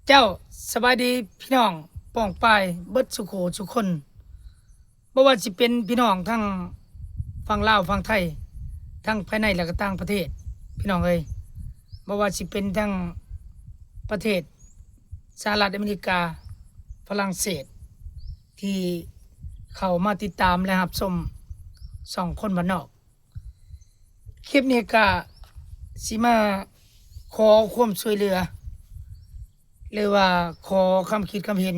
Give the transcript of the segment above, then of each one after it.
ເຈົ້າ, ສະບາຍດີພີ່ນ້ອງປ້ອງປາຍເບິດສູ່ຄູ່ສູ່ຄົນ, ບໍ່ວ່າຊິເປັນພີ່ນ້ອງທັງຝັ່ງລາວຝັ່ງໄທ, ທັງພາຍໃນ ແລະ ກໍຕ່າງປະເທດ ພີ່ນ້ອງເອີຍ, ບໍ່ວ່າຊິເປັນທັງປະເທດສະຫະລັດອາເມລິກາ, ຝຣັ່ງເສດ ທີ່ເຂົ້າມາຕິດຕາມ ແລະ ຮັບຊົມຊ່ອງຄົນບ້ານນອກ. ຄລິບນີ້ກະຊິມາຂໍຄວາມຊ່ວຍເຫຼືອ ຫຼືວ່າຂໍຄຳຄິດຄຳເຫັນ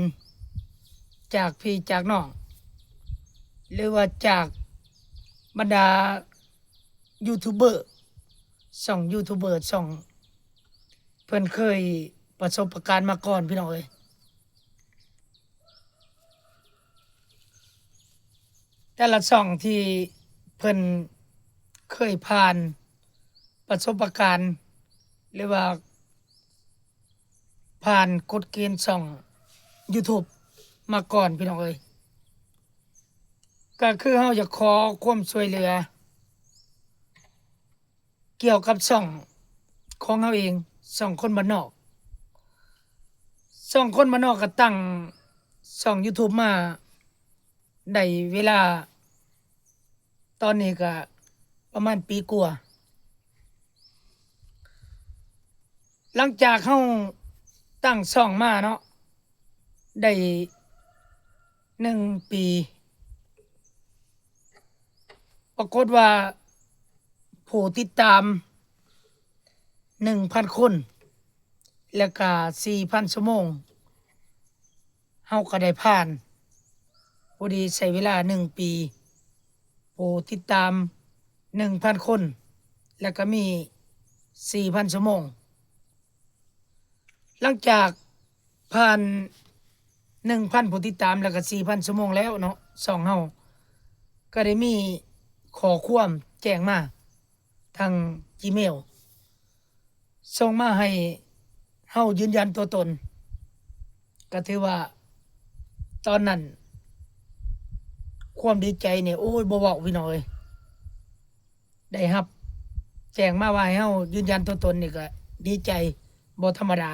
ຈາກພີ່ຈາກນ້ອງ ຫຼືວ່າຈາກບັນດາຢູທູບເບີ ຊ່ອງຢູທູບເບີ ຊ່ອງເພິ່ນເຄີຍປະສົບປະການມາກ່ອນ ພີ່ນ້ອງເອີຍ. ແຕ່ລະຊ່ອງທີ່ເພິ່ນເຄີຍຜ່ານປະສົບປະການ ຫຼືວ່າຜ່ານກົດເກນຊ່ອງຢູທູບມາກ່ອນ ພີ່ນ້ອງເອີຍ, ກໍຄືເຮົາຢາກຂໍຄວາມຊ່ວຍເຫຼືອ ກ່ຽວກັບຊ່ອງຂອງເຮົາເອງ, ຊ່ອງຄົນບ້ານນອກ. ຊ່ອງຄົນບ້ານນອກກໍຕັ້ງຊ່ອງຢູທູບມາໄດ້ເວລາ ຕອນນີ້ກໍປະມານປີກວ່າ. ຫຼັງຈາກເຮົາຕັ້ງຊ່ອງມາເນາະ ໄດ້ໜຶ່ງປີ ປາກົດວ່າຜູ້ຕິດຕາມໜຶ່ງພັນຄົນ ແລ້ວກະສີ່ພັນຊົ່ວໂມງ ເຮົາກໍໄດ້ຜ່ານ. ພໍດີໃຊ້ເວລາໜຶ່ງປີ ຜູ້ຕິດຕາມໜຶ່ງພັນຄົນ ແລ້ວກໍມີສີ່ພັນຊົ່ວໂມງ. ຫຼັງຈາກຜ່ານໜຶ່ງພັນຜູ້ຕິດຕາມ ແລ້ວກໍສີ່ພັນຊົ່ວໂມງແລ້ວເນາະ, ຊ່ອງເຮົາກໍໄດ້ມີຂໍ້ຄວາມແຈ້ງມາທາງ Gmail ສົ່ງມາໃຫ້ເຮົາຢືນຢັນຕົວຕົນ. ກໍຖືວ່າຕອນນັ້ນຄວາມດີໃຈນີ້ ໂອ້ຍ ບໍ່ເວົ້າ ພີ່ນ້ອງເອີຍ. ໄດ້ຮັບແຈ້ງມາວ່າໃຫ້ເຮົາຢືນຢັນຕົວຕົນນີ້ກໍດີໃຈບໍ່ທຳມະດາ.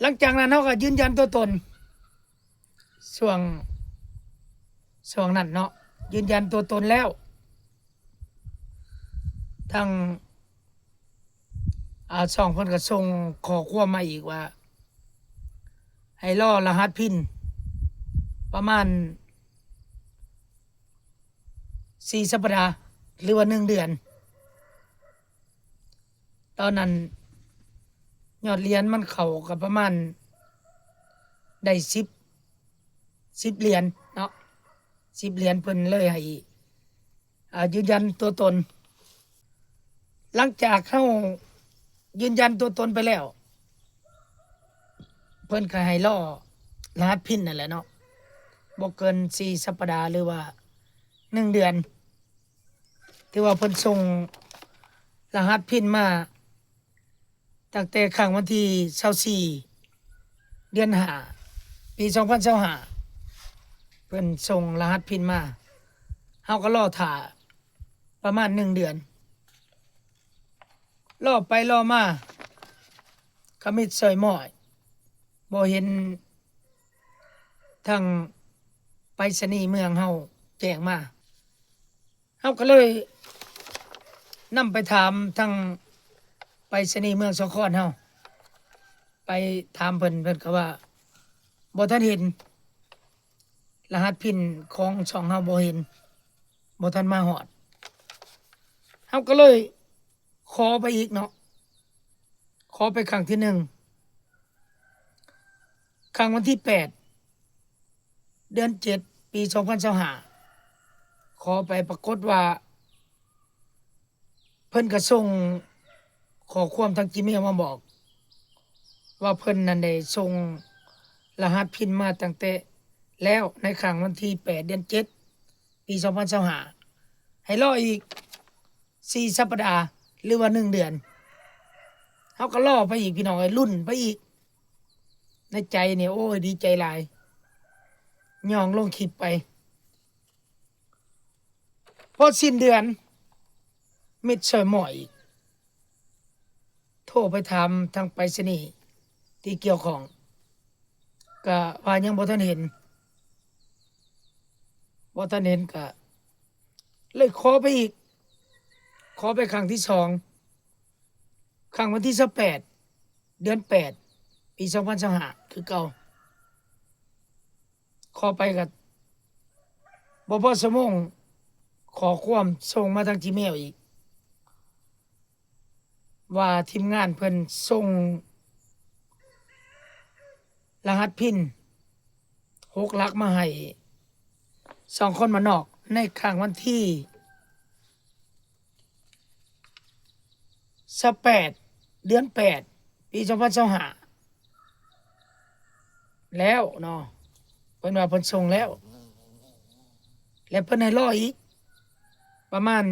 ຫຼັງຈາກນັ້ນເຮົາກໍຢືນຢັນຕົວຕົນ ຊ່ວງ ຊ່ວງນັ້ນເນາະ ຢືນຢັນຕົວຕົນແລ້ວ ທາງ ອາ ຊ່ອງເພິ່ນກໍສົ່ງຂໍ້ຄວາມມາອີກວ່າ ໃຫ້ລໍລະຫັດພິນປະມານສີ່ສັບປະດາ ຫຼືວ່າໜຶ່ງເດືອນ. ຕອນນັ້ນຍອດຫຼຽນມັນເຂົ້າກໍປະມານໄດ້ສິບ ສິບຫຼຽນເນາະ ສິບຫຼຽນ ເພິ່ນເລີຍໃຫ້ ອາ ຢືນຢັນຕົວຕົນ. ຫຼັງຈາກເຮົາຢືນຢັນຕົວຕົນໄປແລ້ວ ເພິ່ນກໍໃຫ້ລໍລະຫັດພິນນັ້ນແຫຼະເນາະ ບໍ່ເກີນສີ່ສັບປະດາ ຫຼືວ່າໜຶ່ງເດືອນ. ຖືວ່າເພິ່ນສົ່ງລະຫັດພິນມາ ຕັ້ງແຕ່ຄັ້ງວັນທີຊາວສີ່ ເດືອນຫ້າ ປີສອງພັນຊາວຫ້າ ເພິ່ນສົ່ງລະຫັດພິນມາ ເຮົາກໍລໍຖ້າປະມານໜຶ່ງເດືອນ. ລໍໄປລໍມາ ຂະມິດສອຍໝ້ອຍ ບໍ່ເຫັນທາງໄປສະນີເມືອງເຮົາແຈ້ງມາ. ເຮົາກໍເລີຍນຳໄປຖາມທາງໄປສະນີເມືອງສາຄອນເຮົາ ໄປຖາມເພິ່ນ ເພິ່ນກໍວ່າບໍ່ທັນເຫັນ ລະຫັດພິນຂອງຊ່ອງເຮົາບໍ່ເຫັນ ບໍ່ທັນມາຮອດ. ເຮົາກໍເລີຍຂໍໄປອີກເນາະ ຂໍໄປຄັ້ງທີໜຶ່ງ ຄັ້ງວັນທີແປດ ເດືອນເຈັດ ປີສອງພັນຊາວຫ້າ ຂໍໄປ ປາກົດວ່າເພິ່ນກໍສົ່ງຂໍ້ຄວາມທາງ Gmail ມາບອກວ່າເພິ່ນນັ້ນໄດ້ສົ່ງລະຫັດພິນມາຕັ້ງແຕ່ແລ້ວ ໃນຄັ້ງວັນທີແປດ ເດືອນເຈັດ ປີສອງພັນຊາວຫ້າ ໃຫ້ລໍອີກ ສີ່ສັບປະດາ ຫຼືວ່າໜຶ່ງເດືອນ. ເຮົາກໍລໍໄປອີກ ພີ່ນ້ອງເອີຍ ລຸ້ນໄປອີກ ໃນໃຈນີ້ ໂອ້ຍ ດີໃຈຫຼາຍ ຍ່ອງລົງຄລິບໄປ. ພໍສິ້ນເດືອນ ມິດສອຍໝ້ອຍອີກ ໂທໄປຖາມທາງໄປສະນີ ທີ່ກ່ຽວຂ້ອງ ກະວ່າຍັງບໍ່ທັນເຫັນ ບໍ່ທັນເຫັນ ກະເລີຍຂໍໄປອີກ ຂໍໄປຄັ້ງທີສອງ ຄັ້ງວັນທີຊາວແປດ ເດືອນແປດ ປີສອງພັນຊາວຫ້າ ຄືເກົ່າ. ຂໍໄປກະບໍ່ພໍຊົ່ວໂມງ ຂໍ້ຄວາມສົ່ງມາທາງ Gmail ອີກ ວ່າທີມງານເພິ່ນສົ່ງລະຫັດພິນຫົກຫຼັກມາໃຫ້ສອງຄົນບ້ານນອກ ໃນຄັ້ງວັນທີ ຊາວແປດ ເດືອນແປດ ປີສອງພັນຊາວຫ້າ ແລ້ວເນາະ ເພິ່ນວ່າເພິ່ນສົ່ງແລ້ວ ແລະ ເພິ່ນໃຫ້ລໍອີກປະມານ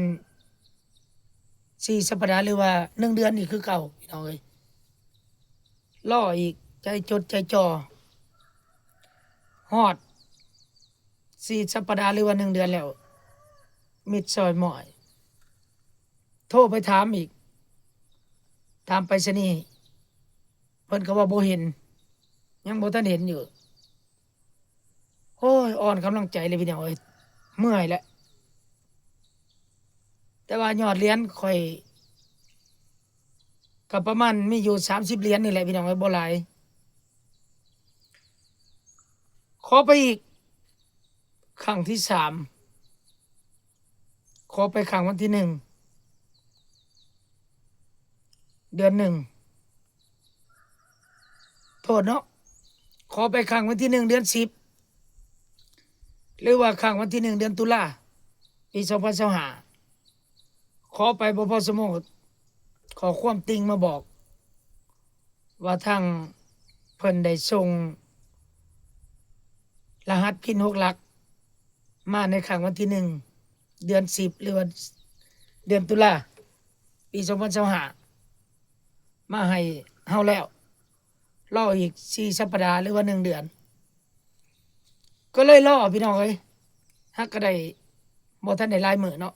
ສີ່ສັບປະດາ ຫຼືວ່າໜຶ່ງເດືອນອີກຄືເກົ່າ ພີ່ນ້ອງເອີຍ. ລໍອີກ ໃຈຈົດໃຈຈ່ອ ຮອດສີ່ສັບປະດາ ຫຼືວ່າໜຶ່ງເດືອນແລ້ວ ມິດຊອຍໝ້ອຍ ໂທໄປຖາມອີກ ຖາມໄປສະນີ ເພິ່ນກໍວ່າບໍ່ເຫັນ ຍັງບໍ່ທັນເຫັນຢູ່. ໂອ້ຍ ອ່ອນກຳລັງໃຈເລີຍ ພີ່ນ້ອງເອີຍ ເມື່ອຍແຫຼະ. ແຕ່ວ່າຍອດຫຼຽນຂ້ອຍ ກໍປະມານມີຢູ່ສາມສິບຫຼຽນນີ້ແຫຼະ ພີ່ນ້ອງເອີຍ ບໍ່ຫຼາຍ. ຂໍໄປອີກຄັ້ງທີສາມ ຂໍໄປຄັ້ງວັນທີໜຶ່ງ ເດືອນໜຶ່ງ ໂທດເນາະ ຂໍໄປຄັ້ງວັນທີໜຶ່ງ ເດືອນສິບ ຫຼືວ່າຄັ້ງວັນທີໜຶ່ງ ເດືອນຕຸລາ ປີສອງພັນຊາວຫ້າ ຂໍໄປບໍ່ພໍຊົ່ວໂມງ ຂໍ້ຄວາມຕິ່ງມາບອກວ່າທາງເພິ່ນໄດ້ສົ່ງລະຫັດພິນຫົກຫຼັກມາໃນຄັ້ງວັນທີໜຶ່ງ ເດືອນສິບ ຫຼືວ່າເດືອນຕຸລາ ປີສອງພັນຊາວຫ້າ ມາໃຫ້ເຮົາແລ້ວ ລໍອີກສີ່ສັບປະດາ ຫຼືວ່າໜຶ່ງເດືອນ. ກໍເລີຍລໍ ພີ່ນ້ອງເອີຍ ຫາກກໍໄດ້ ບໍ່ທັນໄດ້ຫຼາຍມື້ເນາະ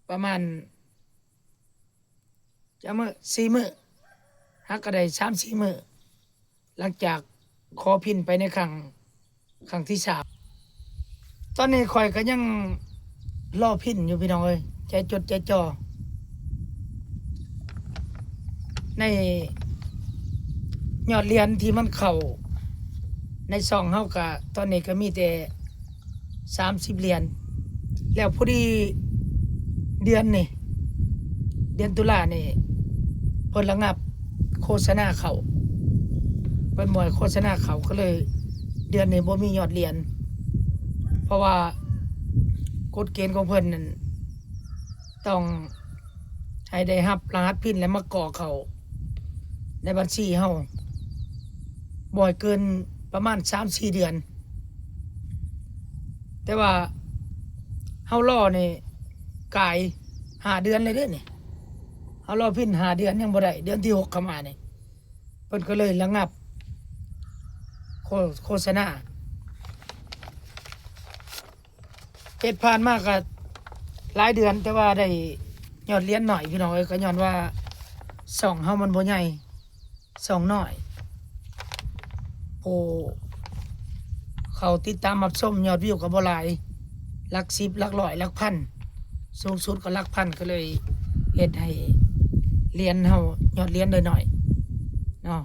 ປະມານຈັກມື້ ສີ່ມື້ ຫາກກໍໄດ້ສາມສີ່ມື້ ຫຼັງຈາກຂໍພິນໄປໃນຄັ້ງ ຄັ້ງທີສາມ. ຕອນນີ້ຂ້ອຍກໍຍັງລໍພິນຢູ່ ພີ່ນ້ອງເອີຍ ໃຈຈົດໃຈຈ່ອ ໃນຍອດຫຼຽນທີ່ມັນເຂົ້າໃນຊ່ອງເຮົາ ກະຕອນນີ້ກໍມີແຕ່ສາມສິບຫຼຽນ ແລ້ວພໍດີເດືອນນີ້ ເດືອນຕຸລານີ້ ເພິ່ນລະງັບໂຄສະນາເຂົ້າ ເພິ່ນບໍ່ໃຫ້ໂຄສະນາເຂົ້າ ກໍເລີຍເດືອນນີ້ບໍ່ມີຍອດຫຼຽນ ເພາະວ່າກົດເກນຂອງເພິ່ນນັ້ນ ຕ້ອງໃຫ້ໄດ້ຮັບລະຫັດພິນ ແລ້ວມາກອກເຂົ້າໃນບັນຊີເຮົາ ບໍ່ໃຫ້ເກີນປະມານສາມສີ່ເດືອນ. ແຕ່ວ່າເຮົາລໍນີ້ກາຍຫ້າເດືອນແລ້ວເດ້ນີ້ ເຮົາລໍພິນຫ້າເດືອນຍັງບໍ່ໄດ້ ເດືອນທີຫົກເຂົ້າມານີ້ ເພິ່ນກໍເລີຍລະງັບໂຄ ໂຄສະນາ. ເຮັດຜ່ານມາກໍຫຼາຍເດືອນ ແຕ່ວ່າໄດ້ຍອດຫຼຽນໜ້ອຍ ພີ່ນ້ອງເອີຍ ກໍຍ້ອນວ່າຊ່ອງເຮົາມັນບໍ່ໃຫຍ່ ຊ່ອງນ້ອຍ ຜູ້ເຂົ້າຕິດຕາມຮັບຊົມ ຍອດວິວກໍບໍ່ຫຼາຍ ຫຼັກສິບ ຫຼັກຮ້ອຍ ຫຼັກພັນ ສູງສຸດກໍຫຼັກພັນ ກໍເລີຍເຮັດໃຫ້ຫຼຽນເຮົາ ຍອດຫຼຽນໄດ້ໜ້ອຍເນາະ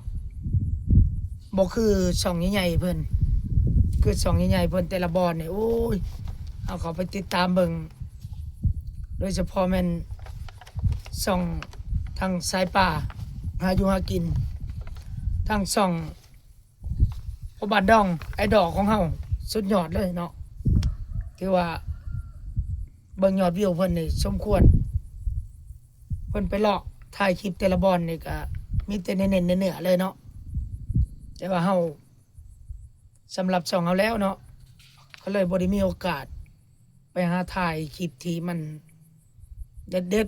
ບໍ່ຄືຊ່ອງໃຫຍ່ໆເພິ່ນ ຄືຊ່ອງໃຫຍ່ໆເພິ່ນ ແຕ່ລະບ່ອນນີ້ ໂອ້ຍ ເຮົາເຂົ້າໄປຕິດຕາມເບິ່ງ ໂດຍສະເພາະແມ່ນຊ່ອງທາງສາຍປ່າຫາຢູ່ຫາກິນ ທາງຊ່ອງພໍ່ບ້ານດອງ ໄອດອລຂອງເຮົາ ສຸດຍອດເລີຍເນາະ ຖືວ່າເບິ່ງຍອດວິວເພິ່ນນີ້ສົມຄວນ ເພິ່ນໄປເລາະຖ່າຍຄລິບແຕ່ລະບ່ອນນີ້ກະມີແຕ່ເນັ້ນໆເນື້ອໆເລີຍເນາະ ແຕ່ວ່າເຮົາ ສຳລັບຊ່ອງເຮົາແລ້ວເນາະ ກໍເລີຍບໍ່ໄດ້ມີໂອກາດໄປຫາຖ່າຍຄລິບທີ່ມັນເດັດ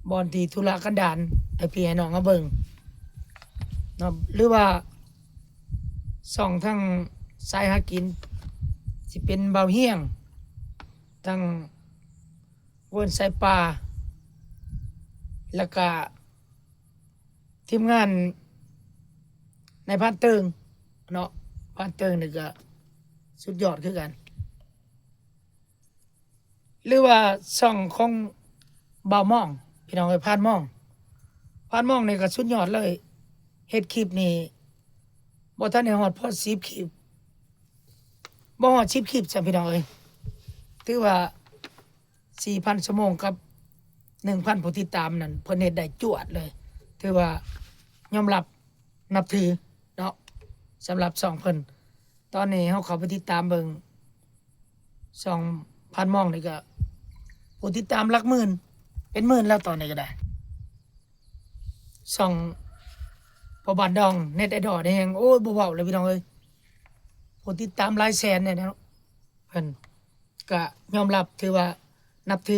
ໆ ບ່ອນທີ່ທຸລະກັນດານໃຫ້ພີ່ໃຫ້ນ້ອງມາເບິ່ງເນາະ ຫຼືວ່າຊ່ອງທາງສາຍຫາກິນ ຊິເປັນບ່າວຮຽງ ທາງເວີນສາຍປ່າ ແລ້ວກະທີມງານ ນາຍພານເຕີງເນາະ ພານເຕີງນີ້ກໍສຸດຍອດຄືກັນ ຫຼືວ່າຊ່ອງຂອງບ່າວມອງ ພີ່ນ້ອງເອີຍ ພານມອງ ພານມອງນີ້ກໍສຸດຍອດເລີຍ ເຮັດຄລິບນີ້ບໍ່ທັນໄດ້ຮອດພໍສິບຄລິບ ບໍ່ຮອດສິບຄລິບຊ້ຳ ພີ່ນ້ອງເອີຍ ຖືວ່າ ສີ່ພັນຊົ່ວໂມງກັບໜຶ່ງພັນຜູ້ຕິດຕາມນັ້ນ ເພິ່ນເຮັດໄດ້ຈວດເລີຍ ຖືວ່າຍອມຮັບນັບຖືເນາະ ສຳລັບຊ່ອງເພິ່ນ ຕອນນີ້ເຮົາເຂົ້າໄປຕິດຕາມເບິ່ງ ຊ່ອງພານມອງນີ້ກໍຜູ້ຕິດຕາມຫຼັກໝື່ນ ເປັນໝື່ນແລ້ວຕອນນີ້ກໍໄດ້ ຊ່ອງພໍ່ບ້ານດອງ ເນັດໄອດອລ ແຮງ ໂອ້ຍ ບໍ່ເວົ້າແລ້ວ ພີ່ນ້ອງເອີຍ ຜູ້ຕິດຕາມຫຼາຍແສນແລ້ວເນາະ ເພິ່ນກະຍອມຮັບ ຖືວ່ານັບຖື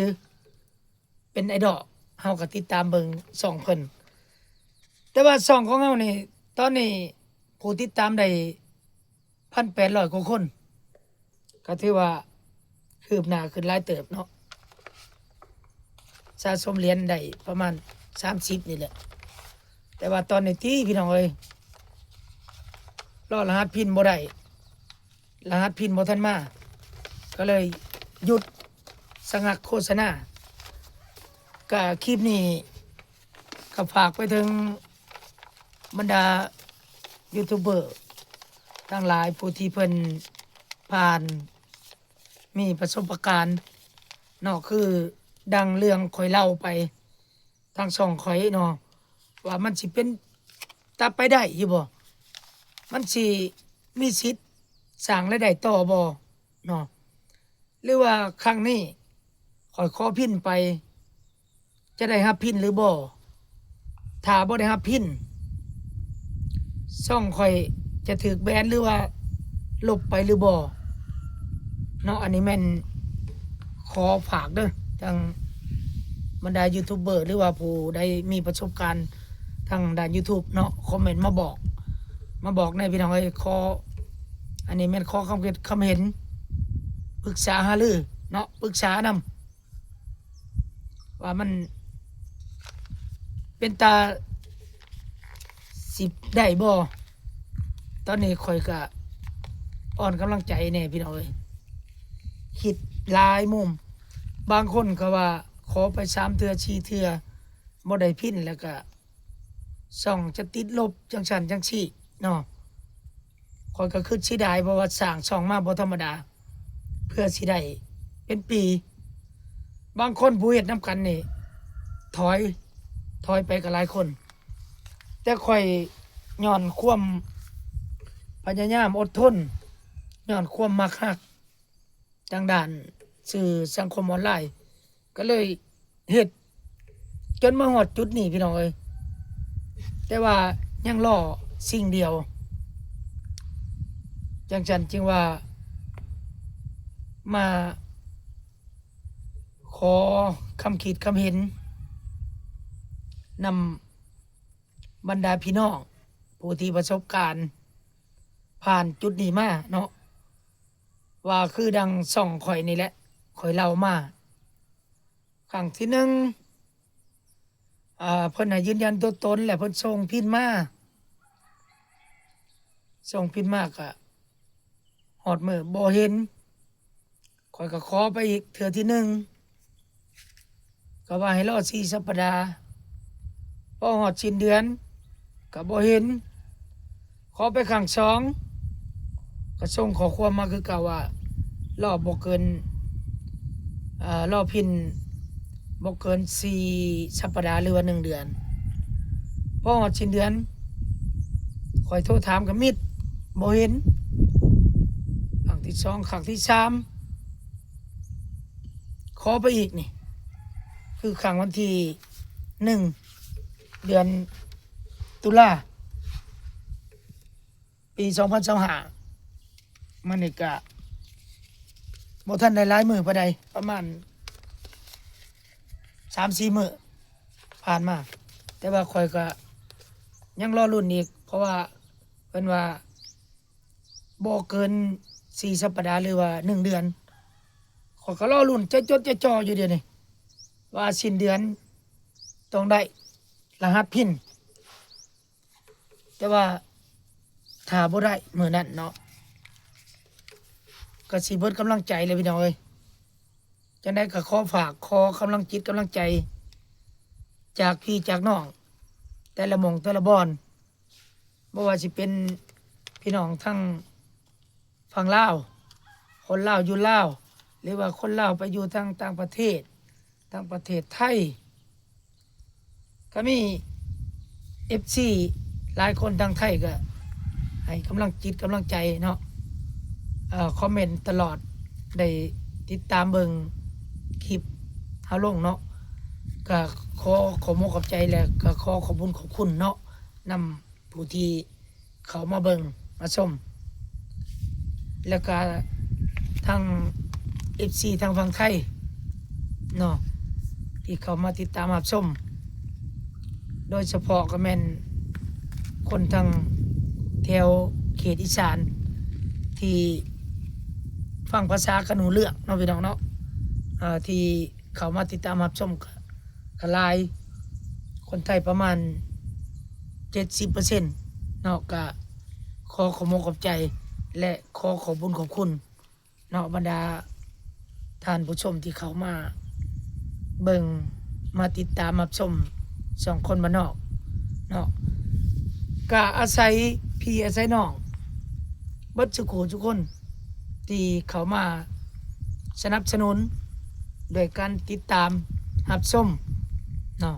ເປັນໄອດອລ ເຮົາກະຕິດຕາມເບິ່ງຊ່ອງເພິ່ນ ແຕ່ວ່າຊ່ອງຂອງເຮົານີ້ ຕອນນີ້ຜູ້ຕິດຕາມໄດ້ພັນແປດຮ້ອຍກວ່າຄົນ ກະຖືວ່າຄືບໜ້າຂຶ້ນຫຼາຍເຕີບເນາະ ສະສົມຫຼຽນໄດ້ປະມານສາມສິບນີ້ແຫຼະ ແຕ່ວ່າຕອນນີ້ຕິ ພີ່ນ້ອງເອີຍ ລໍລະຫັດພິນບໍ່ໄດ້ ລະຫັດພິນບໍ່ທັນມາ ກໍເລີຍຢຸດສະງັກໂຄສະນາ ກະຄລິບນີ້ກໍຝາກໄປເຖິງບັນດາຢູທູບເບີທັງຫຼາຍ ຜູ້ທີ່ເພິ່ນຜ່ານ ມີປະສົບປະການເນາະ ຄືດັ່ງເລື່ອງຂ້ອຍເລົ່າໄປທາງຊ່ອງຂ້ອຍເນາະ ວ່າມັນຊິເປັນຕາໄປໄດ້ຢູ່ບໍ່ ມັນຊິມີສິດສ້າງລາຍໄດ້ຕໍ່ບໍ່ເນາະ ຫຼືວ່າຄັ້ງນີ້ຂ້ອຍຂໍພິນໄປ ຈະໄດ້ຮັບພິນຫຼືບໍ່ ຖ້າບໍ່ໄດ້ຮັບພິນ ຊ່ອງຂ້ອຍຈະຖືກແບນ ຫຼືວ່າລົບໄປຫຼືບໍ່ເນາະ ອັນນີ້ແມ່ນຂໍຝາກເດີ ທາງບັນດາຢູທູບເບີ ຫຼືວ່າຜູ້ໃດມີປະສົບການທາງດ້ານຢູທູບເນາະ ຄອມເມັນມາບອກ ມາບອກແດ່ ພີ່ນ້ອງເອີຍ ຂໍ ອັນນີ້ແມ່ນຂໍຄຳຄິດຄຳເຫັນ ປຶກສາຫາລືເນາະ ປຶກສານຳ ວ່າມັນເປັນຕາຊິໄດ້ບໍ່? ຕອນນີ້ຂ້ອຍກະອ່ອນກຳລັງໃຈແດ່ພີ່ນ້ອງເອີຍ ຄິດຫຼາຍມຸມ ບາງຄົນກໍວ່າຂໍໄປສາມເທື່ອສີ່ເທື່ອບໍ່ໄດ້ພິນ ແລ້ວກະຊ່ອງຈະຕິດລົບ ຈັ່ງຊັ້ນຈັ່ງຊີ້ເນາະ. ຂ້ອຍກໍຄິດເສຍດາຍ ເພາະວ່າສ້າງຊ່ອງມາບໍ່ທຳມະດາ ເພື່ອຊິໄດ້ເປັນປີ ບາງຄົນຜູ້ເຮັດນຳກັນນີ້ຖອຍ ຖອຍໄປກໍຫຼາຍຄົນ ແຕ່ຂ້ອຍຍ້ອນຄວາມພະຍາຍາມອົດທົນ ຍ້ອນຄວາມມັກຮັກ ທາງດ້ານສື່ສັງຄົມອອນລາຍ ກໍເລີຍເຮັດຈົນມາຮອດຈຸດນີ້ພີ່ນ້ອງເອີຍ ແຕ່ວ່າຍັງລໍສິ່ງດຽວ ຈັ່ງຊັ້ນຈຶ່ງວ່າມາຂໍຄຳຄິດຄຳເຫັນນຳບັນດາພີ່ນ້ອງ ຜູ້ທີ່ປະສົບການຜ່ານຈຸດນີ້ມາເນາະ ວ່າຄືດັ່ງຊ່ອງຂ້ອຍນີ້ແຫຼະ ຂ້ອຍເລົ່າມາ ຄັ້ງທີໜຶ່ງ ອ່າ ເພິ່ນໃຫ້ຢືນຢັນຕົວຕົນ ແລະ ເພິ່ນສົ່ງພິນມາ ສົ່ງພິນມາກະຮອດມື້ບໍ່ເຫັນ ຂ້ອຍກໍຂໍໄປອີກເທື່ອທີໜຶ່ງ ກໍວ່າໃຫ້ລໍສີ່ສັບປະດາ ພໍຮອດສິ້ນເດືອນກໍບໍ່ເຫັນ ຂໍໄປຄັ້ງສອງ ກໍສົ່ງຂໍ້ຄວາມມາຄືເກົ່າວ່າ ລໍບໍ່ເກີນ ເອີ ລໍພິນບໍ່ເກີນສີ່ສັບປະດາ ຫຼືວ່າໜຶ່ງເດືອນ ພໍຮອດສິ້ນເດືອນ ຂ້ອຍໂທຖາມກໍມິດ ບໍ່ເຫັນ ຄັ້ງທີສອງ ຄັ້ງທີສາມ ຂໍໄປອີກນີ້ ຄືຄັ້ງວັນທີໜຶ່ງ ເດືອນຕຸລາ ປີສອງພັນຊາວຫ້າ ມານີ້ກະບໍ່ທັນໄດ້ຫຼາຍມື້ປານໃດ ປະມານສາມສີ່ມື້ຜ່ານມາ ແຕ່ວ່າຂ້ອຍກະຍັງລໍລຸ້ນອີກ ເພາະວ່າເພິ່ນວ່າບໍ່ເກີນສີ່ສັບປະດາ ຫຼືວ່າໜຶ່ງເດືອນ ຂ້ອຍກໍລໍລຸ້ນໃຈຈົດໃຈຈ່ອຢູ່ດຽວນີ້ ວ່າສິ້ນເດືອນຕ້ອງໄດ້ລະຫັດພິນ ແຕ່ວ່າ ຖ້າບໍ່ໄດ້ມື້ນັ້ນເນາະ ກໍຊິເບິດກຳລັງໃຈແລ້ວພີ່ນ້ອງເອີຍ. ຈັ່ງໃດກໍຂໍຝາກ ຂໍກຳລັງຈິດກຳລັງໃຈ ຈາກພີ່ຈາກນ້ອງ ແຕ່ລະໝ່ອງແຕ່ລະບ່ອນ ບໍ່ວ່າຊິເປັນພີ່ນ້ອງທັງຝັ່ງລາວ ຄົນລາວຢູ່ລາວ ຫຼືວ່າຄົນລາວໄປຢູ່ທາງຕ່າງປະເທດ ທາງປະເທດໄທ ກໍມີເອັຟຊີຫຼາຍຄົນທາງໄທກໍໃຫ້ກຳລັງຈິດກຳລັງໃຈເນາະ ເອີ ຄອມເມັນຕະຫຼອດ ໄດ້ຕິດຕາມເບິ່ງຄລິບເຮົາລົງເນາະ ກໍຂໍຂອບອົກຂອບໃຈ ແລະກໍຂໍຂອບບຸນຂອບຄຸນເນາະ ນຳຜູ້ທີ່ ເຂົ້າມາເບິ່ງມາຊົມ ແລ້ວກະທັງເອັຟຊີທາງຝັ່ງໄທເນາະ ທີ່ເຂົ້າມາຕິດຕາມຮັບຊົມ ໂດຍສະເພາະກໍແມ່ນຄົນທາງແຖວເຂດອີສານ ທີ່ຟັງພາສາກັນຮູ້ເລື່ອງເນາະ ພີ່ນ້ອງເນາະ ເອີ ທີ່ເຂົ້າມາຕິດຕາມຮັບຊົມ ກະຫຼາຍ ຄົນໄທປະມານເຈັດສິບເປີເຊັນເນາະ ກະຂໍຂອບອົກຂອບໃຈ ແລະ ຂໍຂອບບຸນຂອບຄຸນເນາະ ບັນດາທ່ານຜູ້ຊົມທີ່ເຂົ້າມາເບິ່ງ ມາຕິດຕາມຮັບຊົມຊ່ອງຄົນບ້ານນອກເນາະ ກະອາໄສພີ່ອາໄສນ້ອງ ເບິດສູ່ຄູ່ສູ່ຄົນທີ່ເຂົ້າມາສະໜັບສະໜູນດ້ວຍການຕິດຕາມຮັບຊົມເນາະ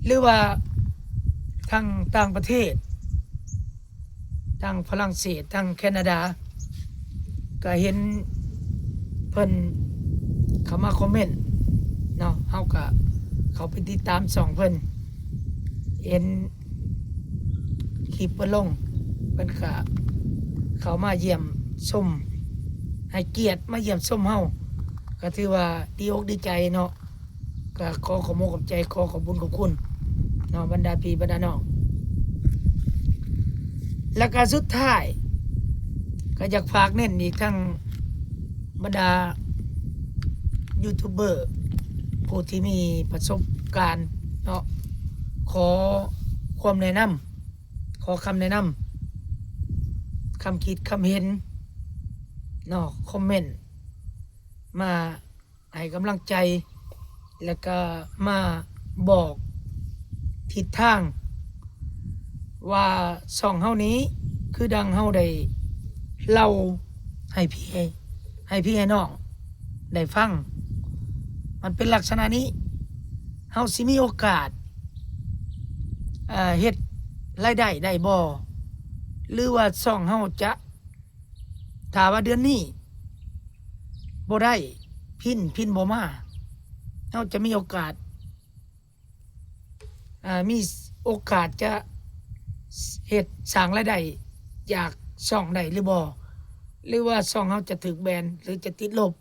ຫຼືວ່າທາງຕ່າງປະເທດ ທາງຝຣັ່ງເສດ ທາງແຄນາດາ ກະເຫັນເພິ່ນເຂົ້າມາຄອມເມັນເນາະ ເຮົາກະເຂົ້າໄປຕິດຕາມຊ່ອງເພິ່ນ ເຫັນ ຄລິບເພິ່ນລົງ ເພິ່ນກະເຂົ້າມາຢ້ຽມຊົມ ໃຫ້ກຽດມາຢ້ຽມຊົມເຮົາ ກະຖືວ່າດີອົກດີໃຈເນາະ ກະຂໍຂອບອົກຂອບໃຈ ຂໍຂອບບຸນຂອບຄຸນເນາະ ບັນດາພີ່ບັນດານ້ອງ ແລ້ວກະສຸດທ້າຍ ກະຢາກຝາກເນັ້ນອີກທັງບັນດາຢູທູບເບີ ຜູ້ທີ່ມີປະສົບການເນາະ ຂໍຄວາມແນະນຳ ຂໍຄຳແນະນຳ ຄຳຄິດຄຳເຫັນເນາະ ຄອມເມັນມາໃຫ້ກຳລັງໃຈ ແລ້ວກະມາບອກທິດທາງວ່າຊ່ອງເຮົານີ້ ຄືດັ່ງເຮົາໄດ້ເລົ່າໃຫ້ພີ່ ໃຫ້ພີ່ໃຫ້ນ້ອງໄດ້ຟັງ ມັນເປັນລັກສະນະນີ້ ເຮົາຊິມີໂອກາດ ເອີ ເຮັດລາຍໄດ້ໄດ້ບໍ່ ຫຼືວ່າຊ່ອງເຮົາຈະ ຖ້າວ່າເດືອນນີ້ບໍ່ໄດ້ພິນ ພິນບໍ່ມາ ເຮົາຈະມີໂອກາດ ເອີ ມີໂອກາດຈະເຮັດ ສ້າງລາຍໄດ້ຈາກຊ່ອງໄດ້ຫຼືບໍ່ ຫຼືວ່າຊ່ອງເຮົາຈະຖືກແບນ ຫຼືຈະຕິດລົບ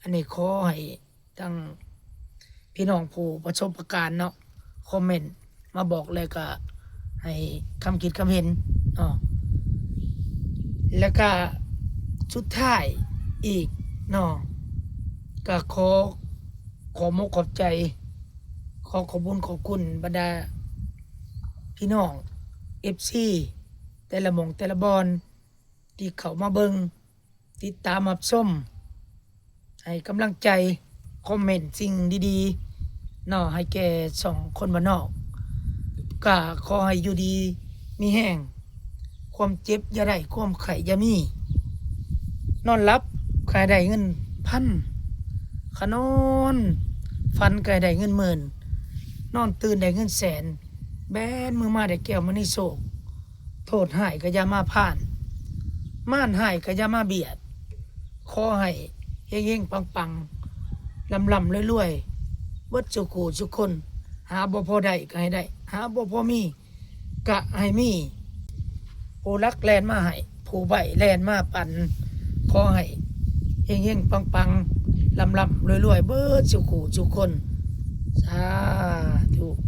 ອັນນີ້ຂໍໃຫ້ ທັງພີ່ນ້ອງຜູ້ປະສົບປະການເນາະ ຄອມເມັນມາບອກ ແລ້ວກະໃຫ້ຄຳຄິດຄຳເຫັນເນາະ ແລ້ວກະສຸດທ້າຍອີກເນາະ ກະຂໍຂອບອົກຂອບໃຈ ຂໍຂອບບຸນຂອບຄຸນບັນດາພີ່ນ້ອງເອັຟຊີ ແຕ່ລະໝ່ອງແຕ່ລະບ່ອນ ທີ່ເຂົ້າມາເບິ່ງ ຕິດຕາມຮັບຊົມ ໃຫ້ກຳລັງໃຈ ຄອມເມັນສິ່ງດີໆເນາະ ໃຫ້ແກ່ຊ່ອງຄົນບ້ານນອກ ກະຂໍໃຫ້ຢູ່ດີມີແຮງ ຄວາມເຈັບຢ່າໄດ້ ຄວາມໄຂ້ຢ່າມີ ນອນຫຼັບກະໃຫ້ໄດ້ເງິນພັນ ຂະນອນຝັນກະໃຫ້ໄດ້ເງິນໝື່ນ ນອນຕື່ນໄດ້ເງິນແສນ ແບນມືມາໄດ້ແກ້ວມະນີໂຊກ ໂທດຮ້າຍກໍຢ່າມາຜ່ານ ມານຮ້າຍກໍຢ່າມາບຽດ ຂໍໃຫ້ເຮັງໆປັງໆ ລ່ຳໆລວຍໆ ເບິດສູ່ຄູ່ສູ່ຄົນ ຫາບໍ່ພໍໄດ້ກໍໃຫ້ໄດ້ ຫາບໍ່ພໍມີກໍໃຫ້ມີ ຜູ້ລັກແລ່ນມາໃຫ້ ຜູ້ໄບ້ແລ່ນມາປັນ ຂໍໃຫ້ເຮັງໆປັງໆ ລ່ຳໆລວຍໆ ເບິດສູ່ຄູ່ສູ່ຄົນ ສາທຸ.